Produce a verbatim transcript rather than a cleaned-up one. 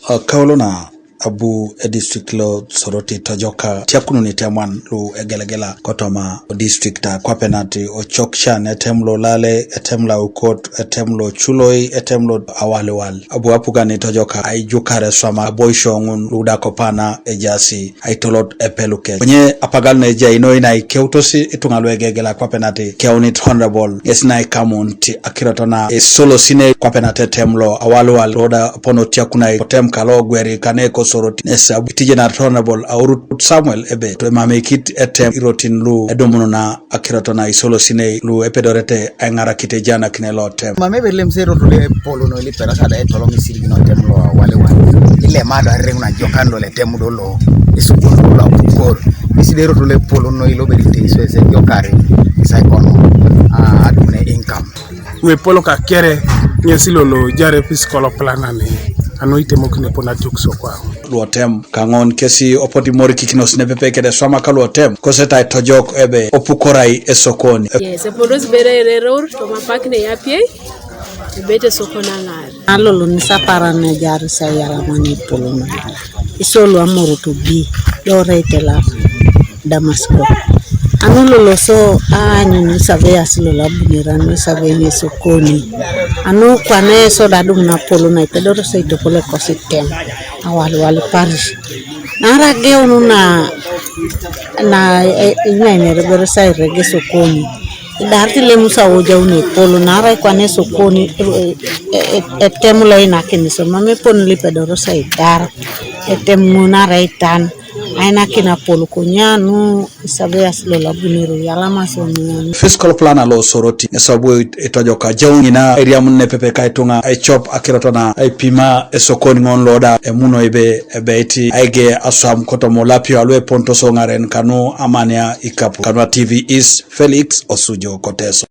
Kaulona abu edistrict lo Soroti tojoka tiakununi temwan lu egelegela kotoma o district a kwapenati o Chokchan, etem lo Lale, etem lo Ukot, etem lo Chuloi, etem lo Awaliwal. Abu apugani tojoka aijukare swama aboisho ŋun luda kopana ejasi aitolot epelukec. Konye apagal neja ino ina ikeutosi ituŋa lu egelegela kwapenati keunit Honorable ŋes na ikamunti akirot na isolosinei kwape natetem lo Awaliwal loda pono tiakunai kotem kalo gweri kane ko Soroti. Nes abu itijenar Honorable Aurut Samuel ebe to emamekit etem irotin lu edumuno na akirot na isolosinei lu epedorete aiŋarakit ejanakine lo tem. Mam ebe lem se erot lo epol noi liperasa da etolom isirigin otem lo Awaliwal. Ilema do arereŋ na jokan lo letem do lo isukun lo apukor. Isi da erot lo epol noi lo bedite iso ese jokari isai kono adumune income. Ŋuepol kakere ŋesi lolo jare physical plan ane ano itemokine pona jokisokwa. Luotem kaŋon kesi opot imorikikinos nepepe kede swama ka luotem kosetai tojok ebe opukorai esokoni. Yes, epodos bere ereror tomapak ne yapiei ebete sokon aŋar. Alolo nisaparan ejar sayara mani epol noi isolu amoroto bi lore itela Damasko. Anu loloso aanyun isaveas lolo abunere anu isave ŋesokoni. Anu kwana eso da adum napolon aipedorose itopol ekositem Awaliwal parish. Naarai ageun na na inyainere ibore sa irege sokoni. Idarit ilemus awojaun epol naarai kwana esokoni etem loinakinis mam epon lipedorose idar. Etem ŋun arai itan ainakin apol konye anu isaveas lolo abunere iyalamasi onuŋan. Physical plan alo Soroti esabu itojoka ajaun ŋina eriamun nepepe ka ituŋa aicop akirot na aipima esokoni ŋon loda emuno ebe ebeit aige aswam kotoma olapio alu epontos oŋaren kanu amania ikapu. Kanua T V East, Felix Osujo Koteso.